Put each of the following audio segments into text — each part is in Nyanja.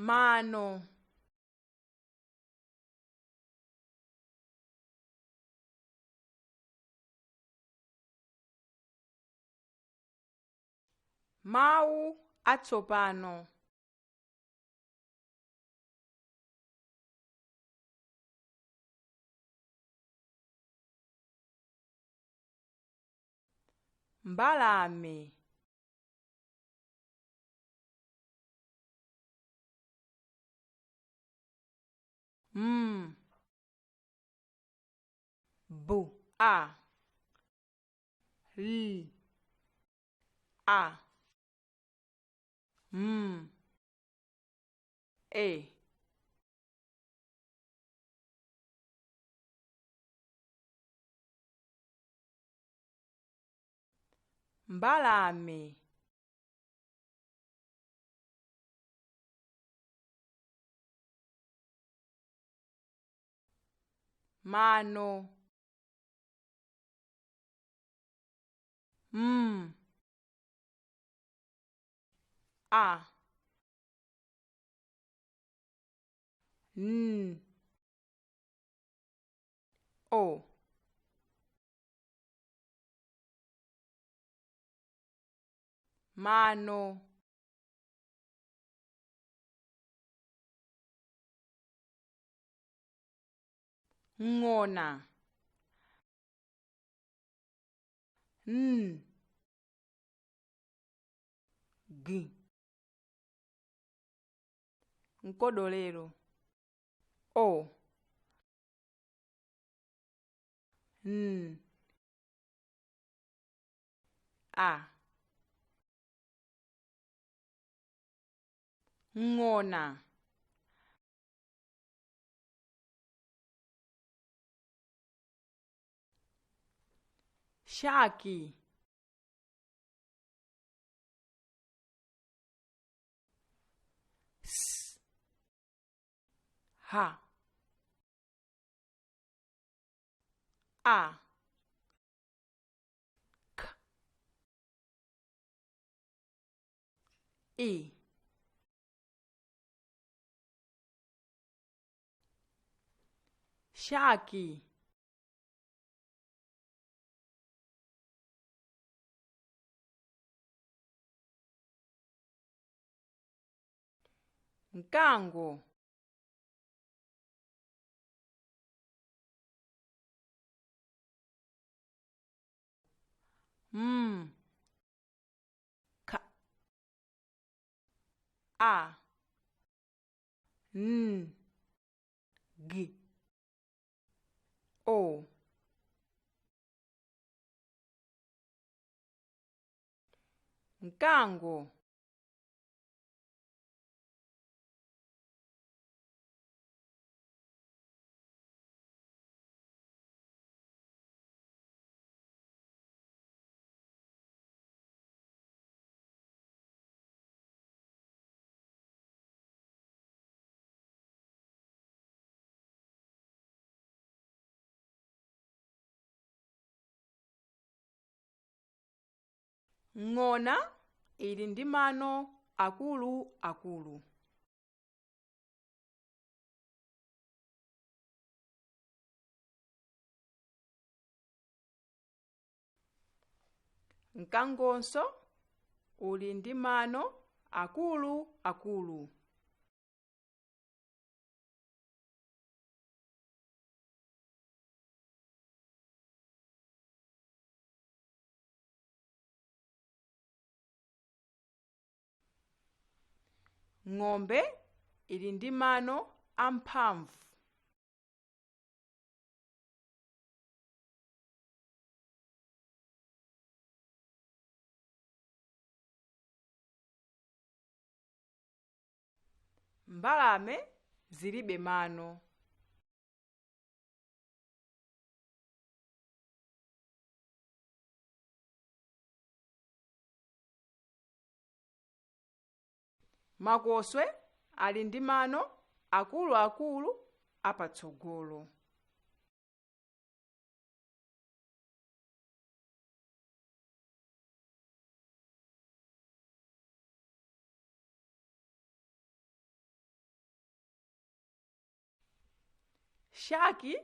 Mano. Mawu atsopano. Mbalame. M, B, A, L, A, M, E. Mbalame. Mano. M, A, N, O. Mano. Ng'ona. N, G. Nkodolero. O, N, A. Ng'ona. Shaki. S, H, A, K, I. Shaki. Mkango. M, K, A, N, G, O. Mkango. Ng'ona ili ndi mano akuluakulu. Mkangonso uli ndi mano akuluakulu. Ng'ombe ili ndi mano amphamvu. Mbalame zilibe mano. Makoswe ali ndi mano akuluakulu apatsogolo. Shaki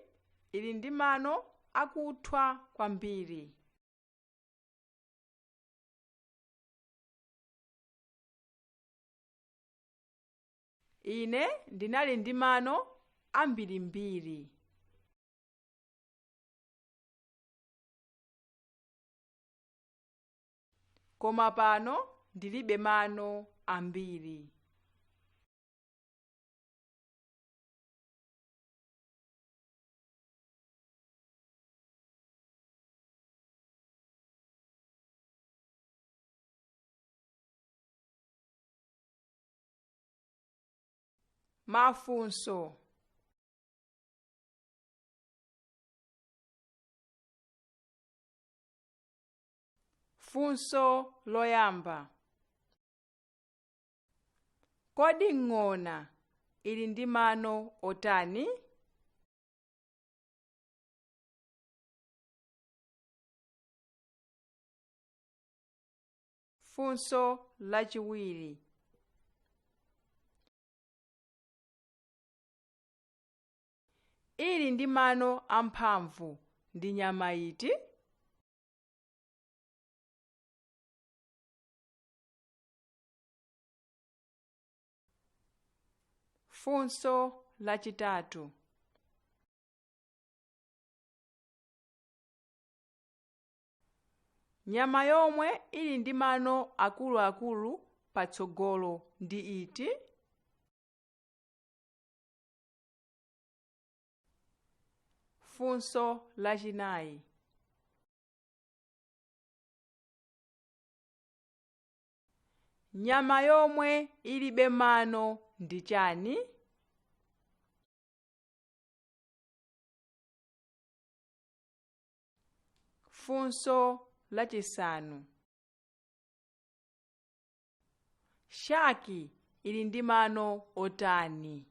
ili ndi mano akuthwa kwambiri. Ine ndinali ndi mano ambirimbiri. Koma pano ndilibe mano ambiri. Mafunso. Funso loyamba. Kodi ng'ona ili ndi mano otani? Funso lachiwiri. Ili ndi mano amphamvu ndi nyama iti? Funso lachitatu. Nyama yomwe ili ndi mano akuluakulu patsogolo ndi iti? Funso lachinayi. Nyama yomwe ilibe mano ndi chani? Funso lachisanu. Shaki ili ndi mano otani?